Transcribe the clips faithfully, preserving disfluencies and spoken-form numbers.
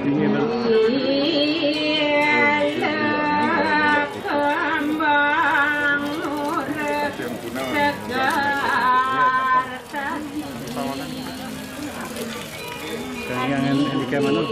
Ini, Bang. Yang punah. Yang, yang, yang di kamar, no?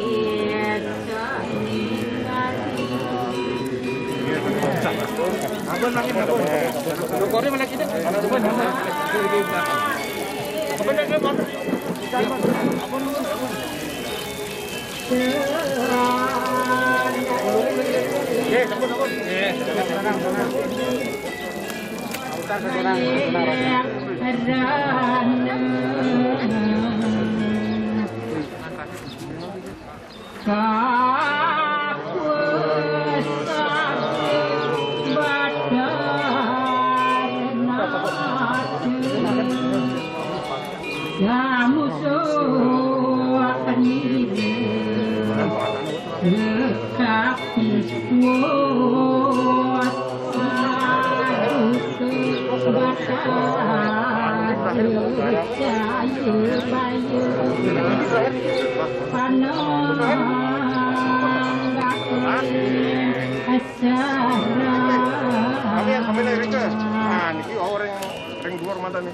Kami yang sampai dari itu. Nah, niki orang, orang dua rumah tadi.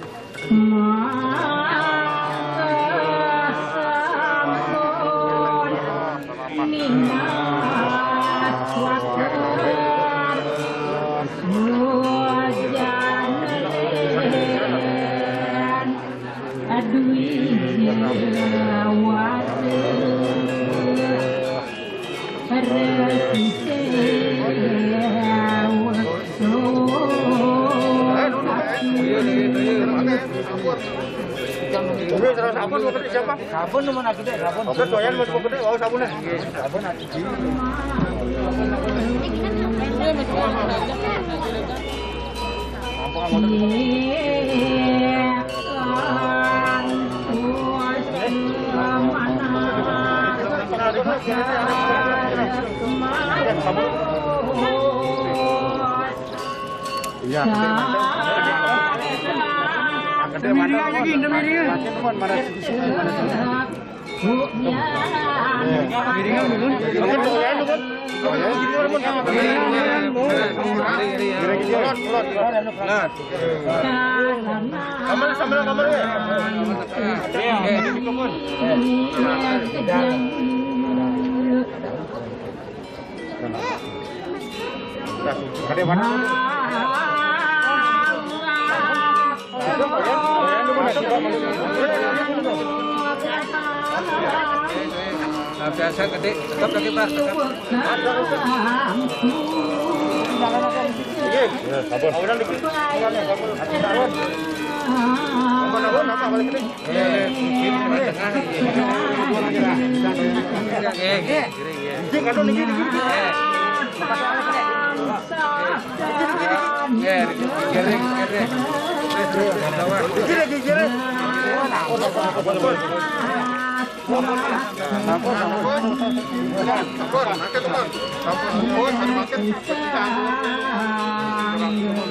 Sabun nomor lagi deh, sabun. Oke, doyan mau gede, oh sabun deh. Sabun lagi. Iya, gede mantap. Gede mantap. Lagi, gede mantap. Mana sih? Piringan dulu. Oke, tuh ya, tuh kan. Oh, ya. Piringan, Bu. Piringan, Bu. Nah. Kamar, kamar, kamar, ya. Iya. Ada mana? Nah, biasa gede, tetap lagi, Pak. Iya, sabar. Awalan dikit. Awalan, awalan, apa, awalan gede? Eh, mungkin di tengah, iya. Iya, iya, iya. Dikit, aduh, dikit, dikit, dikit. Iya. Iya, dikit, dikit, dikit. Terus, terus, ke bawah. Dikit lagi, dikit. Ampun, ampun. Ampun, ampun. Ampun, makin, ampun. Ampun, ampun, makin, makin.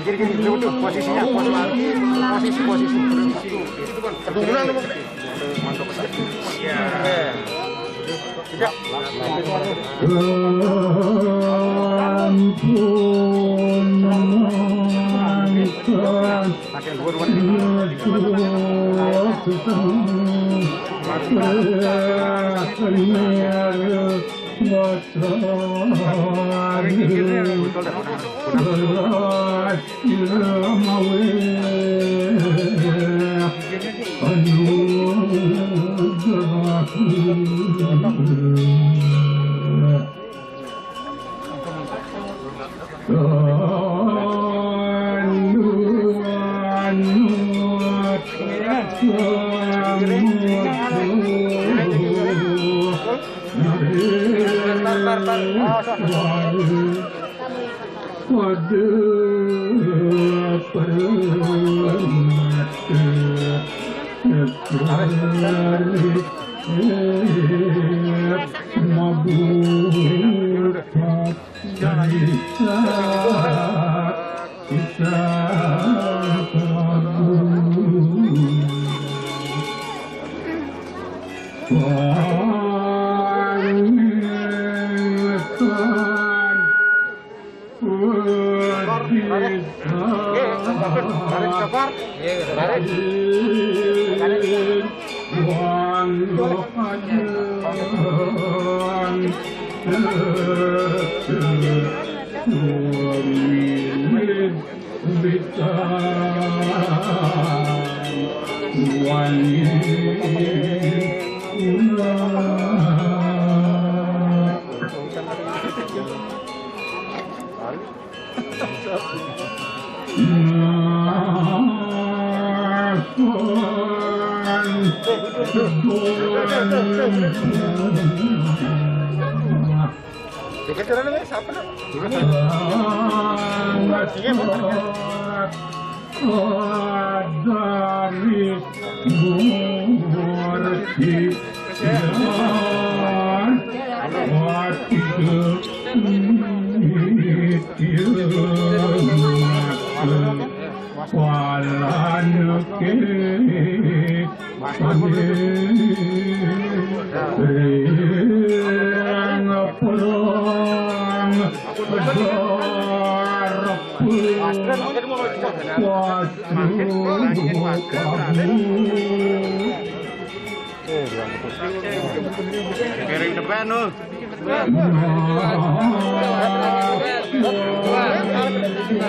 Gini, gini, dulu tuh, posisinya, posisi, posisi, posisi. Keturunan, ampun. Ampun, ampun. Dikit dulu nih, siapa tuh? Ini. Dari murti dan hati. Palan ke paning ring pura. Piring depan, oh.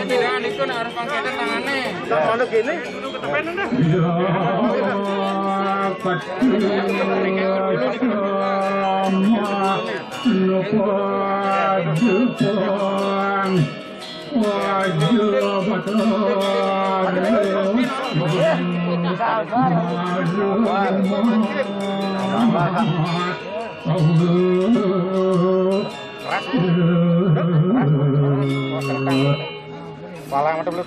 Jangan itu, nak, harus pakai tangannya. Kalau gini. Keras, Bu. Keras. Palang macam lu.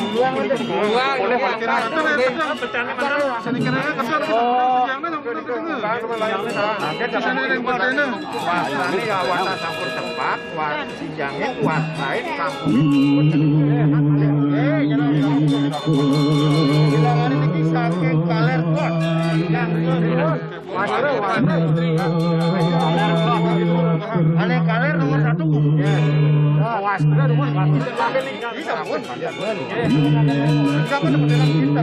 Buang, buang, buang. Ini ya, warna campur cepat, warna sinjangnya kuat lain, campur. Eh, jangan. Ini saking kaler kuat. Yang Kaler, kaler nomor satu. Awas, udah nomor satu. Bisa, pun. Siapa nomor dalam kita?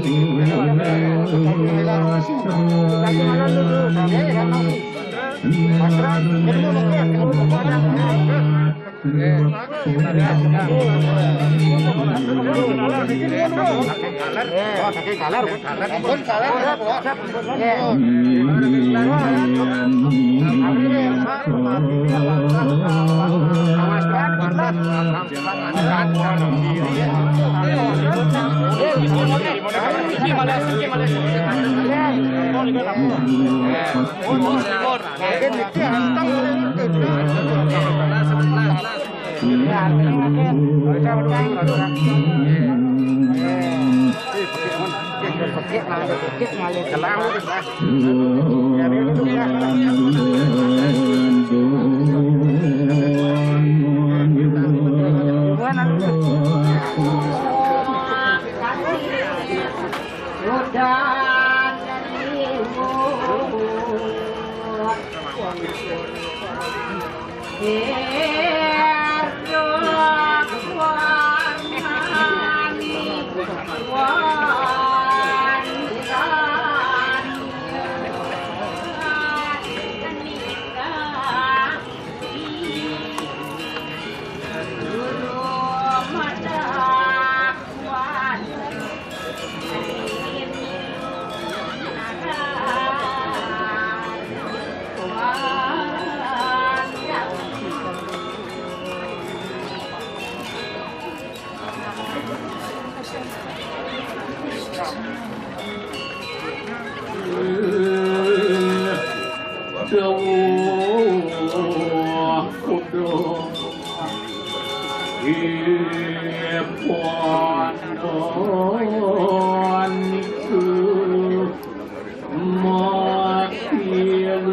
Mas, ini nomor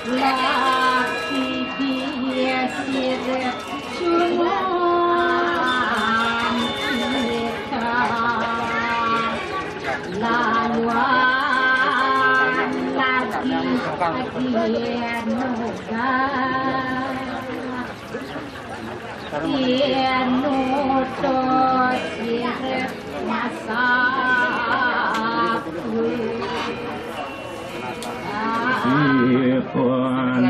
Lagi dia sirip cuman kita lawan lagi dia nuga. Yen utus sirip masak kuwi. Ipan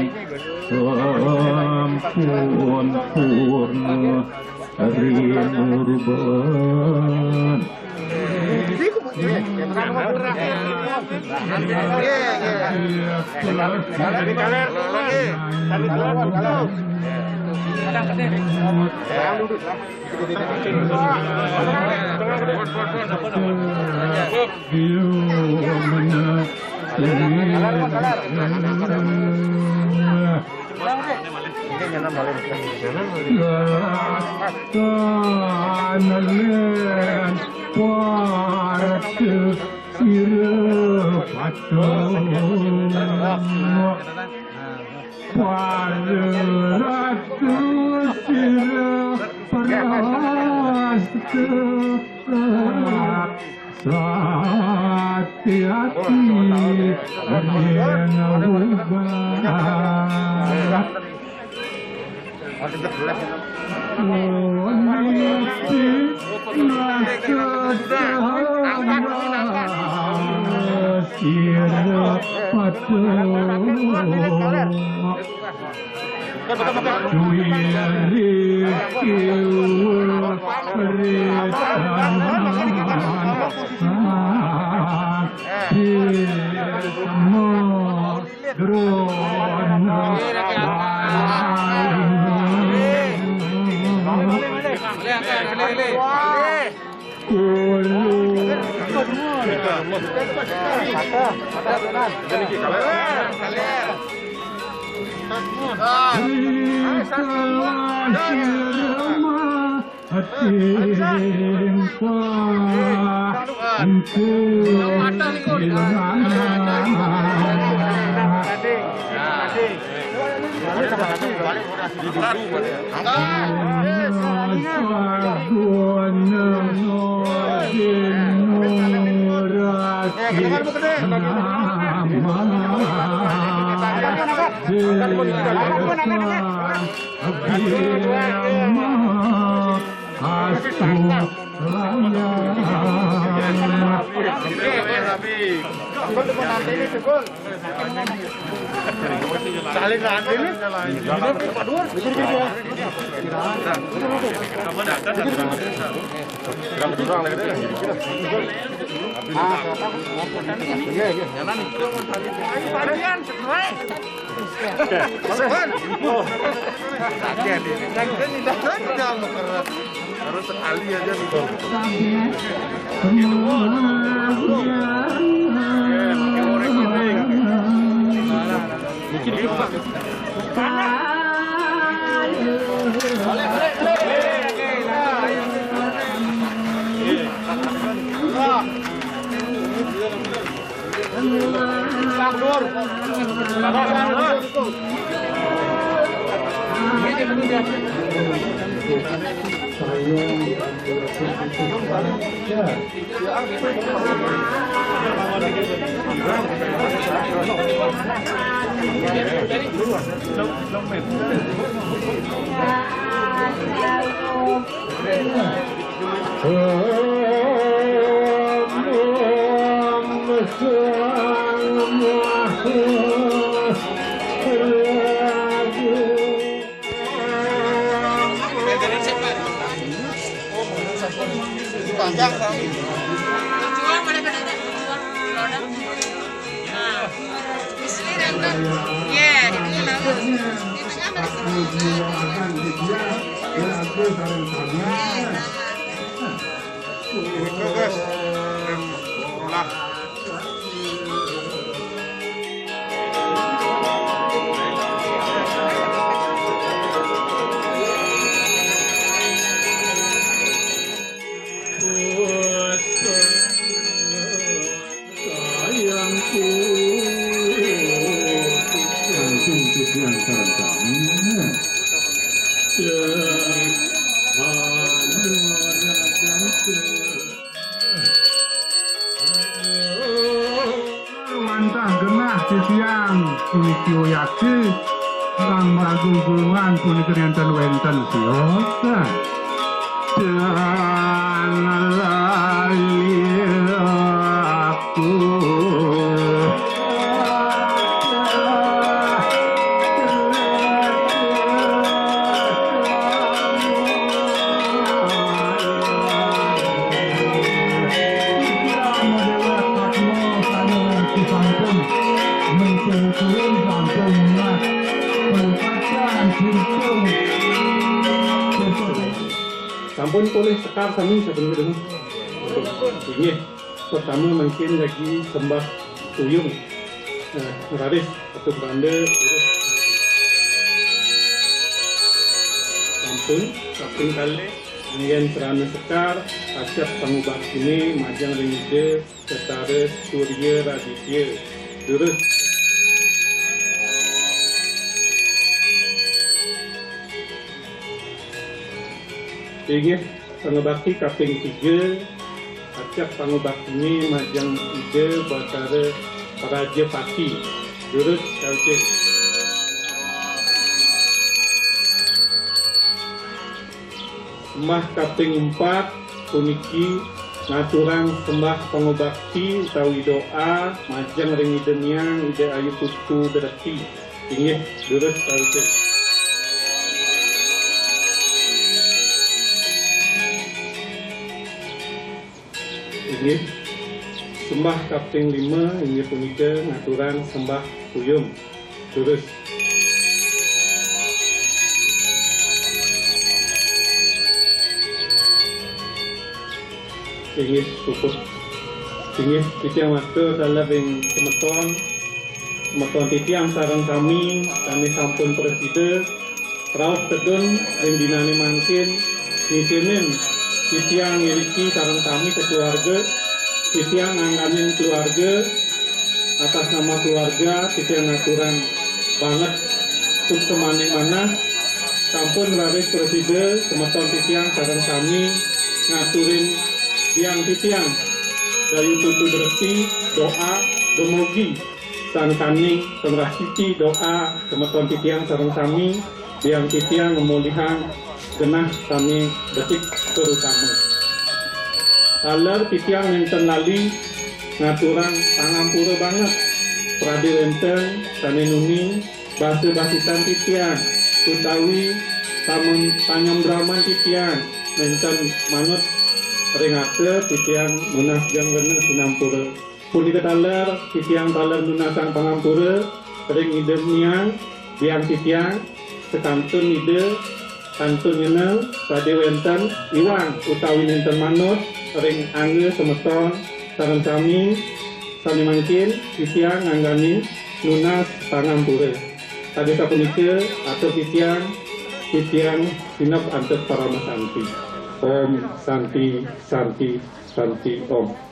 sampun purna rinurban. Tanalen partu sira patut. Paratu sira prastu. Sati-ati yen wegah. Niti nasada sira patuh. Wiri kiwa ritaman. Bhima drona. Kulu. Harus sekali aja gitu. Panjang, Bang. Jual pada pada. Nah, di sini dan, ya, di tengah, Bang. Di tengah, Bang. Gitu, guys. Lah. Wantah genah titiang puniki wiakti, kang margi gulungan puniki nénten wénten sios. Tan lali aku. Sampun polih sekar sami sampun gedeng. Inggih. Pertama mangkin jagi sembah tuyung. Nah, raris Ratu Banda, durus. Sampun, kaping kalih, anggén sarana sekar, pacet pangubaktiné majeng ring Ida Betara Surya Raditya. Durus. Inggih, pangubakti kaping tiga, pacet pangubaktiné majeng Ida Batara Prajapati. Durus, saucing. Sembah kaping empat puniki ngaturang sembah pangubakti utawi doa majeng ring Ida Hyang Ida Ayu Putu Dreti. Inggih, durus, saucing. Inggih. Sembah kaping lima inggih punika ngaturang sembah tuyung. Durus. Inggih, puput. Inggih titiang matur taler ring semeton, semeton titiang sareng sami sané sampun prasida raos tedun ring dinané mangkin, nitinin titiang iriki sareng sami sakeluarga, titiang ngangganin keluarga, atas nama keluarga titiang ngaturang banget suksemaning manah, sampun raris prasida semeton titiang sareng sami ngaturin biang titiang dayu tutu dresti doa, dumugi sangkaning pamrastiti doa semeton titiang sareng sami, biang titiang ngamolihang genah sané becik terutama. Taler titiang nénten lali ngaturang pangampura banget pradé wénten sané nuni basa-basitan titiang utawi pamem-, panyembraman titiang nénten manut ring asa titiang nunas geng rena sinampura. Punika taler titiang taler nunasang pangampura ring Ida Niang, biang titiang, sakantun Ida kantun ngenel sadé wénten iwang utawi nénten manut ring angga semeton sareng sami, sané mangkin titiang ngangganin nunas pangampura. Sadé sapunika atur titiang, titiang sineb antuk parama santi. Om Santi, Santi, Santi Om.